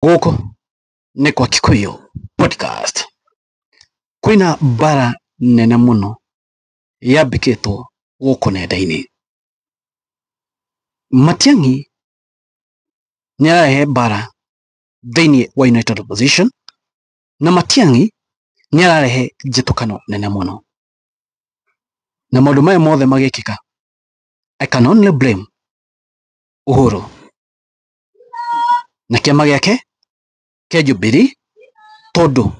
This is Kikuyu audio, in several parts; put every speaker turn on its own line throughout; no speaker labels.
Gũkũ nĩ kwa Kikuyu Podcast. Kwĩna mbara nene mũno yambĩkĩtwo gũkũ nenda-inĩ. Matiang'i nĩararehe mbara thĩinĩ wa United Opposition na Matiang'i nĩararehe njĩtũkano nene mũno. Na maũndũ maya mothe magĩkĩka, I can only blame Uhuru na kĩama gĩake kĩa Jubilee tondũ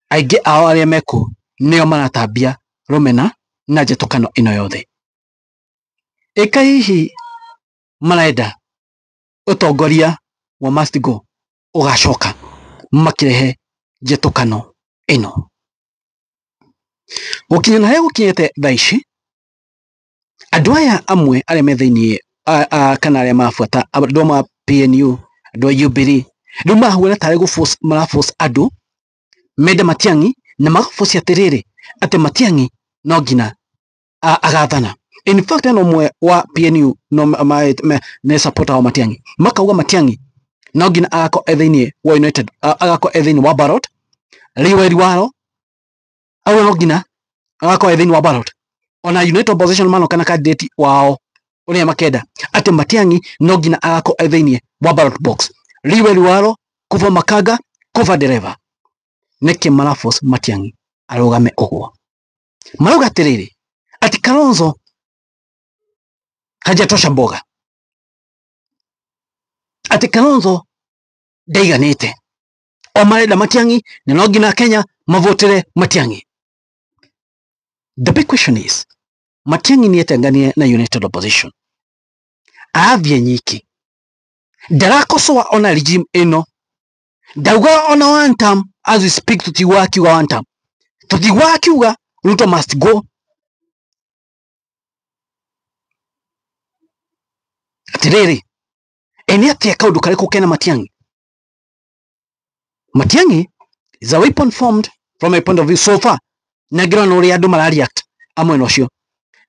aingĩ ao arĩa mekuo nĩo maratambia rũmena na njĩtũkano ĩno yothe. Ĩka hihi marenda ũtongoria wa must go ũgacoka makĩrehe njĩtũkano ĩno. Gũkinya na harĩa gũkinyĩte thaa ici, andũ aya amwe arĩa me thĩinĩ kana arĩa marabuata andũ amwe a PNU, andũ a Jubilee, rĩu marahuana tarĩ gũ force mara force andũ mende Matiang'i na magaforce atĩrĩrĩ atĩ Matiang'i no nginya agathana. In fact hena ũmwe wa PNU no nĩ supporter wa Matiang'i, makauga Matiang'i no nginya agakorwo e thĩinĩ wa United, agakorwo e thĩinĩ wa ballot riwe riwaro, auga no nginya agakorwo e thĩinĩ wa ballot. Ona United Opposition manoka na candidate wao ũrĩa makenda atĩ Matiang'i no nginya agakorwo e thĩinĩ wa ballot box, riwe riwaro, kuva makanga, kuva dereva. Nĩkĩ mara force Matiang'i arũgame ũguo? Marauga atĩrĩrĩ ati Kalonzo hajatosha mboga, ati Kalonzo ndaiganĩte, o marenda Matiang'i na no nginya Kenya mavotere Matiang'i. The big question is, Matiang'i nĩetenganie na United Opposition, arathiĩ nyiki, ndarakosoa ona regime ĩno, ndauga ona one term. As we speak tũtigua akiuga one term, tũtigua akiuga Ruto must go. Atĩrĩrĩ, ĩ nĩ atĩa kaũndũ karĩkũ kena Matiang'i? Matiang'i is a weapon formed from a point of view so far, na ngĩrona ũrĩa andũ mara react amwena ũcio,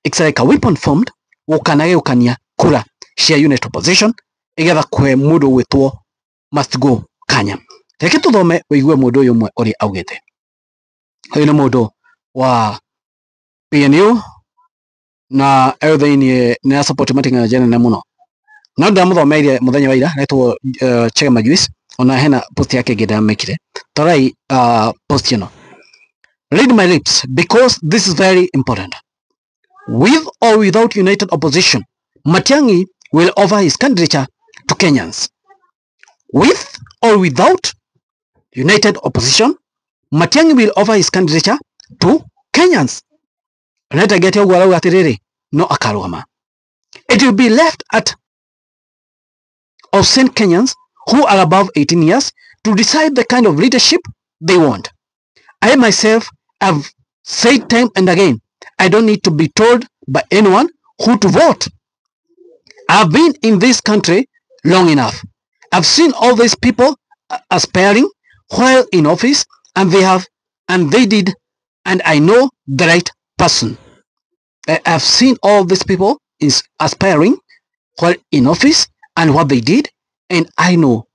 it's like a weapon formed gũkanagĩũkania kura cia United Opposition igetha kũhe mũndũ ũgwĩtwo must go kanya. Reke tũthome ũigue mũndũ ũyũ ũmwe ũrĩa augĩte. Ũyũ nĩ mũndũ wa PNU na e thĩinĩ nĩ support Matiang'i na njĩra nene mũno, no ndamũthomeire mũthenya wa ira retwo Chege Majuice, ona hena post yake ĩngĩ ndamĩkire. Torai post ĩno. Read my lips because this is very important. With or without United Opposition, Matiang'i will offer his candidature to Kenyans. With or without United Opposition, Matiang'i will offer his candidature to Kenyans. Onetagete ũguo arauga atĩrĩrĩ no akarũgama. It will be left at of sane Kenyans who are above 18 years to decide the kind of leadership they want. I myself have said time and again, I don't need to be told by anyone who to vote. I've been in this country long enough. I've seen all these people aspiring while in office, and they have, and they did, and I know the right person. I've seen all these people is aspiring while in office and what they did, and I know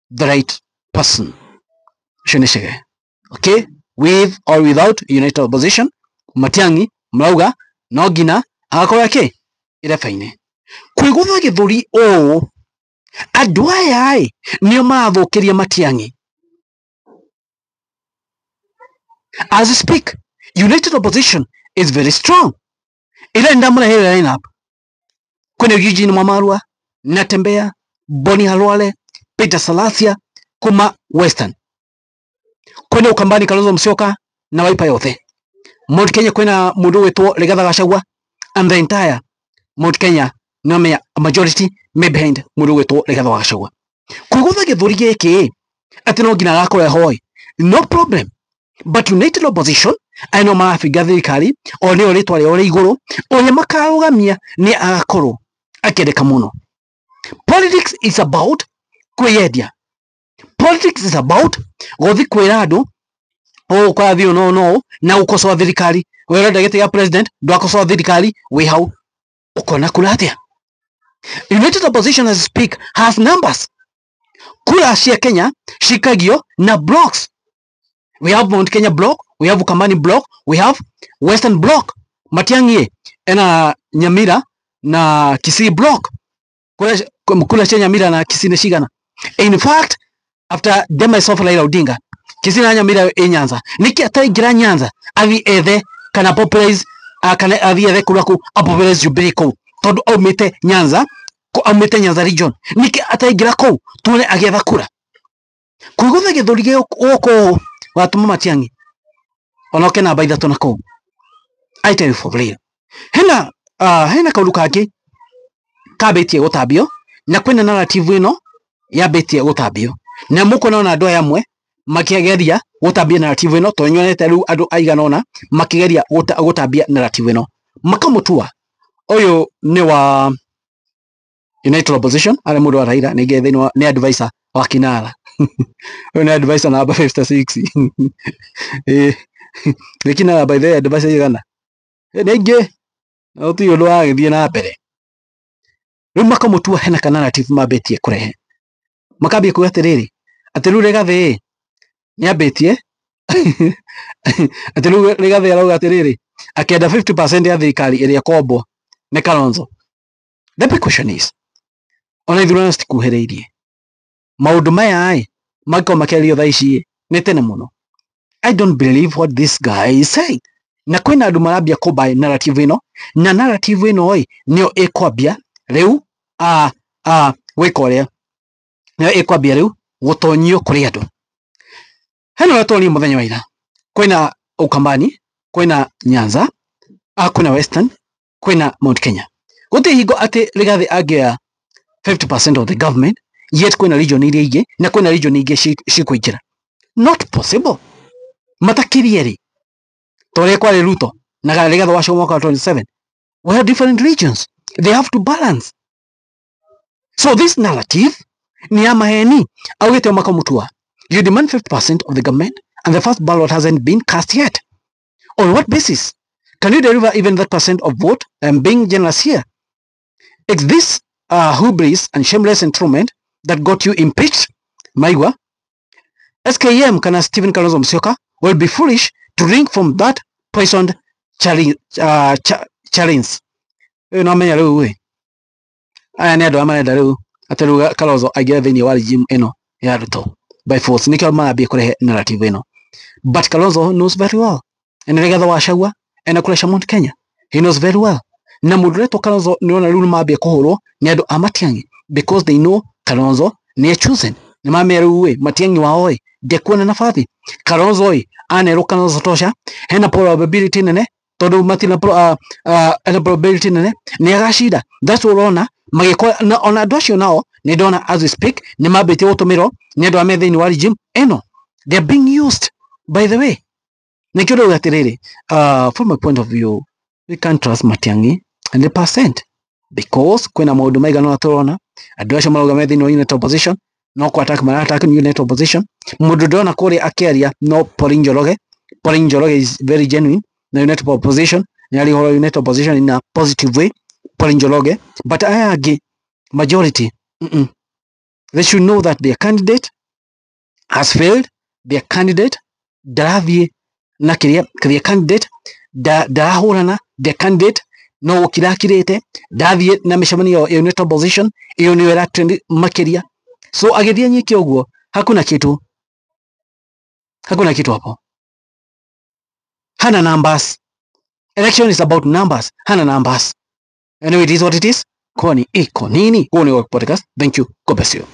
the right person. Ũcio nĩ Chege. Okay, with or without United Opposition, Matiang'i marauga no nginya agakorwo akĩ ireba-inĩ. Kwĩgũtha gĩthũri ũũ andũ aya ĩ nĩo marathũkĩria Matiang'i. As we speak, United Opposition is very strong. Ila ndamũrehere lineup. Kwĩna Eugene Wamalwa, Natembeya, Boni Khalwale, Peter Salasya kuma Western. Kwĩna Ukambani Kalonzo Musyoka na Wiper yothe. Mount Kenya kwĩna mũndũ ũgwĩtwo Rigathi Gachagua and the entire Mount Kenya no me majority me behind mũndũ ũgwĩtwo Rigathi wa Gachagua. Kwĩgũtha gĩthũri gĩkĩ atĩ no nginya agakorwo eho ĩ, no problem. But United Opposition aya no marabinga thirikari o nĩo rĩtwa rĩao rĩ igũrũ, ũrĩa makarũgamia nĩ agakorwo akĩendeka mũno. Politics is about kwĩyendia. Politics is about gũthiĩ kwĩra andũ ũũ kũrathiĩ ũũ no no na gũkocoa thirikari. We ũrenda gĩtĩ gĩa president, ndwakocoa thirikari, wĩ hau ũkona kura atĩa? United Opposition as we speak has numbers. Kura cia Kenya cikagio na blocks. We have Mount Kenya block, we have Ukambani block, we have Western block. Matiang'i ena Nyamira na Kisii block. Kura cia Nyamira na Kisii nĩ cigana? In fact, after demise of Raila Odinga, Kisii na Nyamira ĩ Nyanza. Nĩkĩ ataingĩra Nyanza athi ethe kana popularize, kana athi ethe kura kũu apopularize Jubilee kũu, tondũ aumĩte Nyanza, aumĩte Nyanza region. Nĩkĩ ataingĩra kũu tuone agĩetha kura? Kwĩgũtha gĩthũri gũkũ watũma Matiang'i onoke namba 3 na kũu. I tell you for real. Hena hena kaũndũ kangĩ kambĩtie gũtambio, na kwĩna narrative ĩno yambĩtie gũtambio, na mũkuona ona andũ aya amwe makĩgeria gũtambia narrative ĩno, tondũ nyonete rĩu andũ aigana ũna makĩgeria gũtambia narrative ĩno, makamũtua ũyũ nĩ wa United Opposition, arĩ mũndũ wa Raila, ningĩ thĩinĩ wa nĩ advisor wa Kinara. Ũyũ nĩ advisor namba 56. Nĩ Kinara by the way, advisor igana nĩ aingĩ, na gũtirĩ ũndũ wagĩthiĩ na mbere. Rĩu makamũtua hena ka narrative mambĩtie kũrehe, makambia kuga atĩrĩrĩ, atĩ rĩu Rigathĩ nĩambĩtie atĩ rĩu Rigathĩ arauga atĩrĩrĩ, akĩenda 50% ya thirikari ĩrĩa ĩkombwo nĩ Kalonzo. The big question is, ona ithurano citikuhĩrĩirie, maũndũ maya ĩ mangĩkorwo makĩario thaa ici nĩ tene mũno. I don't believe what this guy is saying. Na kwĩna andũ marambia kũbuy narrative ĩno, na narrative ĩno ĩ nĩyo ĩkwambia rĩu gwĩka ũrĩa, nĩyo ĩkwambia rĩu gũtonyio kũrĩ andũ. Hena ũrĩa tuonire mũthenya wa ira, kwĩna Ukambani, kwĩna Nyanza, kwĩna Western, kwĩna Mount Kenya. Gũtirĩ hingo atĩ Rigathĩ angĩoya 50% of the government, yet kwĩna region iria ingĩ, na kwĩna region ingĩ cikũingĩra. Not possible. Matakirie rĩ, ta ũrĩa kwarĩ Ruto na Rigathĩ wacio mwaka wa 27. We have different regions. They have to balance. So this narrative ni ya maheni. Augĩte makamũtua, you demand 50% of the government and the first ballot hasn't been cast yet. On what basis can you deliver even that percent of vote? I'm being generous here. It's this hubris and shameless entitlement that got you impeached. Maigua, SKM kana Stephen Kalonzo Musyoka will be foolish to drink from that poisoned challenge. Rĩu no menya rĩu ĩ, aya nĩ andũ arĩa marenda rĩu atĩ rĩu Kalonzo aingĩre thĩinĩ wa regime ĩno ya Ruto by force, nĩkĩo marambia kũrehe narrative ĩno. But Kalonzo knows very well, and Rigathi wa Gachagua ena kũreca Mount Kenya, he knows very well. Na mũndũ ũretwo Kalonzo nĩona rĩu nĩmambia kũhũrwo nĩ andũ a Matiang'i, because they know Kalonzo nĩ chosen. Nĩ mamenya rĩu ĩ Matiang'i wao ĩ ndekuona nabathi. Kalonzo ĩ anerwo Kalonzo tosha, hena probability nene tondũ matina hena probability nene nĩ agacinda. That's what ũrona magĩkora na ona andũ acio nao nĩ ndona as we speak nĩ mambĩtie gũtũmĩrwo nĩ andũ a me thĩinĩ wa regime ĩno. They are being used, by the way. Nĩkĩo ndauga atĩrĩrĩ, from my point of view, we can't trust Matiang'i 100%, because kwĩna maũndũ maigana ũna tũrona andũ acio marauga me thĩinĩ wa unit opposition, no kũ attack mara attack unit opposition. Mũndũ ndĩrona kũrĩa akĩaria no Pauline Njoroge. Pauline Njoroge is very genuine na unit opposition, nĩ arĩ ũhoro unit opposition in a positive way, Pauline Njoroge. But aya angĩ majority, they should know that their candidate has failed. Their candidate ndarathiĩ na kĩrĩa, their candidate ndarahũrana, their candidate no gũkira akirĩte, ndathiĩ na mĩcemanio ya unit opposition, ĩyo nĩyo ĩratrend makĩria. So agĩthiĩ anyike ũguo, hakuna kitu, hakuna kitu hapo. Hana numbers. Election is about numbers. Hana numbers. Anyway, it is what it is. Kwani iko nini? Huu ni podcast. Thank you. God bless you.